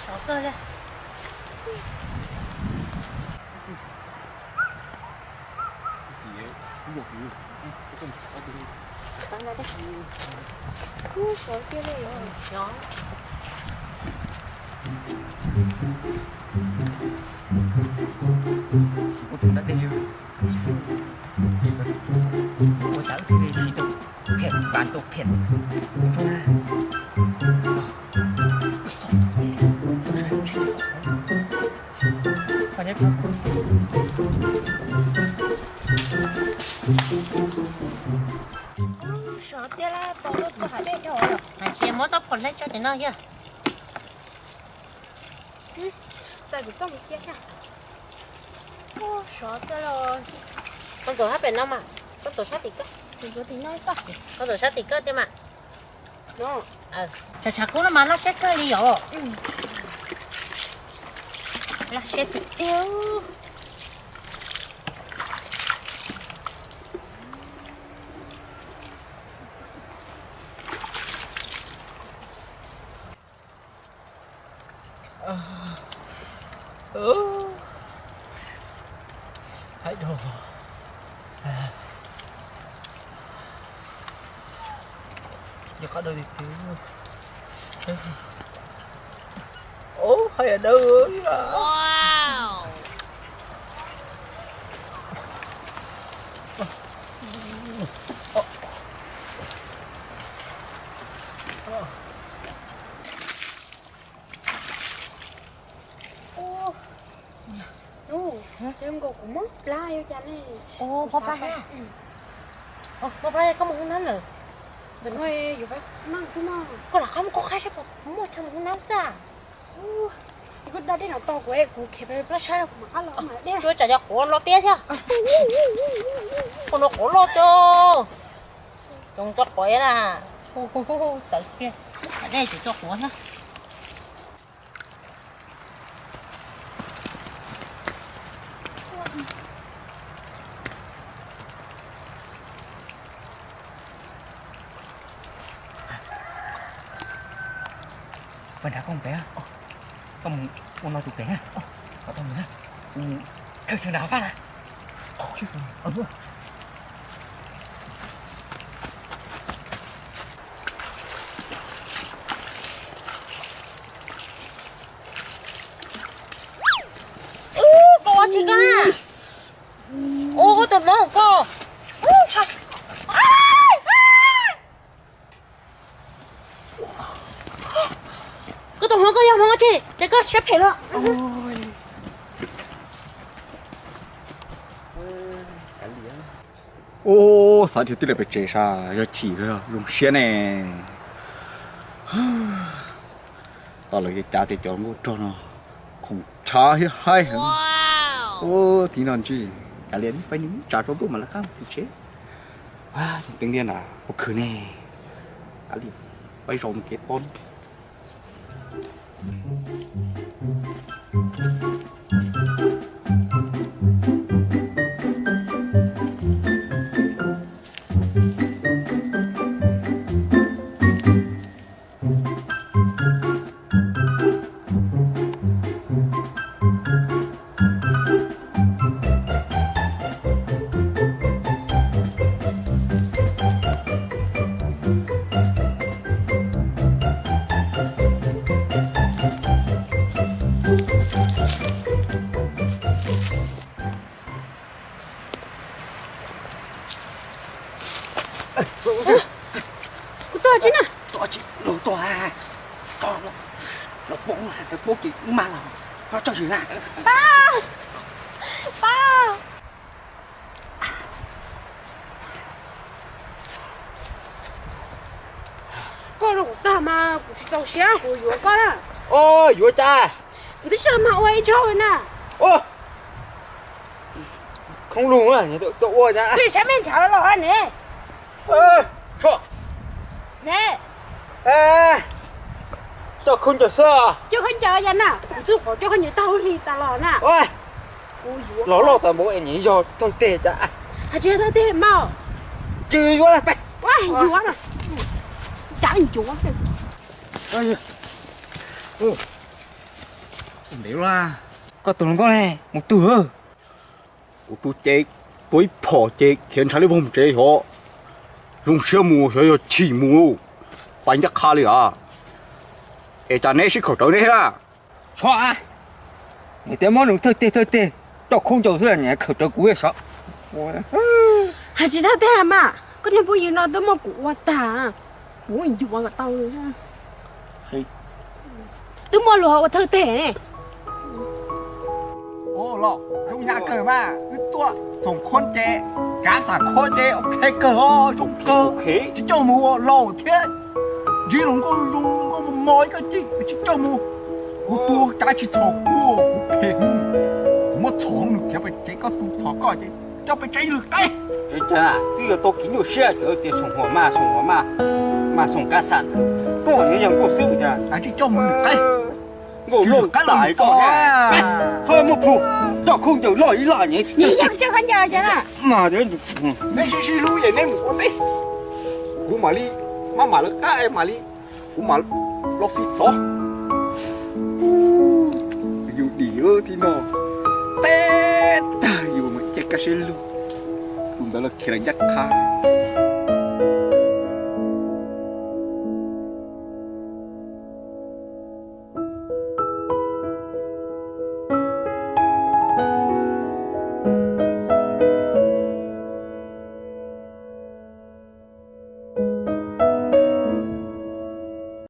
Sov kawg li. Sov tiag li. Ua tus tab tej yog ua tau thiaj li tau phem, vas tau phem. Sov tiag, pom lub txoj hav dej yog. Hais tsis muab txoj phom hleb tso ces no yog. Txawm kuv txoj mus cia thiab. Sov tiag los. Koj ntxuav hab pem no mas, koj ntxuav sab tim koj. Kuv ntxuav tim no txoj. Koj ntxuav sab tim koj tiag mas. Tshav tshav kub no mas laj siab kawg li yom. Laj siab tiag tiag. Haib dog. Nyob qhov dawb tiag tiag. Ub, haib dawb. Ub, ces zoo nkaus kuv mob plab yuav cas ne. Ub, mob plab hab. Mob plab koj mus hoob nab lawm. Koj lam qab mus qhov qab saib puas muaj chaw mus hoob nab xwb. Koj da dej no tau kuv, kuv khiav plab saib kuv mam qab los. Tsuav tsam cov quav loj tiag thiab. Ua no quav loj tiag. Cov tso quav na. Txawv tiag. Dej tseem tso quav thiab. Pab nrad koj mus pem, koj mus ua no tus pem na. Kom tau mus na, kuv khaws chaw nrad faj na. Koj ua tsi koj na? Ua koj tus hmoob koj. Koj tus hmoob koj yog hmoob tsi ces koj siab phem no. Ub, xav tias twb lawv pem tsev sas yog chim zoo siab ne. Tau lawv cav tias cov nkuaj rog no khoom tshav thiab haib heev. Ub, tib no ntsij kav liam peb nim tsav rau ntuj mam li qab mus tim tsev. Teeb liaj na puas khwv ne. Kav liam peb zaum mus kev pom. Kuv tuaj tsi na? Tuaj tsi, luag tuaj, lawv poob, lawv poob ces mas los, ho tso yws na. Pab, pab. Koj rau kuv tag mas kuv tsis txaus siab kuv yuav koj na. Yuav cas? Kuv twb tsis tau mag ua ib zaug li na. Khoob lug, tau ua cas? Peb saib mej nrhav los ne. Ne, coj khaub ncaws xwb. Coj khaub ncaws yog na, kuv twb qhov coj khaub ncaws tag hli tas los na. Los loj tas npaum es nim yog thawj teg cas? Hais tsis yog thawj teg mas. Tsis yuav lawm peb. Yuav, cav yuav. Ntev, koj tus hluas nkauj ne, mus twg? Kuv tus cev tua ib phom ces khiav ntshav li vog mus tsev xyov. Zoo siab mus xyov yog chim mus pais ncaj qha li as. Es cas neb sib khawm rawv neb thiab na? Txhob, nws twb muab nws thawj teg thawj teg coj khaub ncaws xwb, nws khawm rawv kuv xyov. Hais tsis thawj teg mas, koj niag phooj ywg no twb muab kuv ua tag, kuv yuav kom tau. Twb muaj luag ua thawj teg ne. Los zoo nyab kawg mas, wb tuaj xoom khuab ces, kav xam khuab ces, ok kawg os, zoo kawg. Tsis coj mus ua laus thiab, ntsib hluas nkauj zoo nkauj mos mos ib ko ces tsis coj mus. Kuv tus cav tsis txhom kuv, kuv phem, kuv muab txhom nws khiav pem tsev, koj tus txhom koj ces coj pem tsev ib lwm qaib. Twb yog tau kev nyuaj siab, cov tias xoom huam maj, xoom huam maj, maj xoom kav xam, koj niag yog nkauj xwb cas. Tsis coj mus lwm qaib. Nkauj loj qaib los koj, txhob muab plhu, coj khaub ncaws loj ib laj nyem. Mas neb sib sib hlub es neb mus ua teb, kuv mam li, maj mam lawv qab mam li, kuv mam los fi xov. Yus dim thiab no, teb tag yus mas ib ce kaj siab lug, tus ntawd los khiav lawm ncaj qha.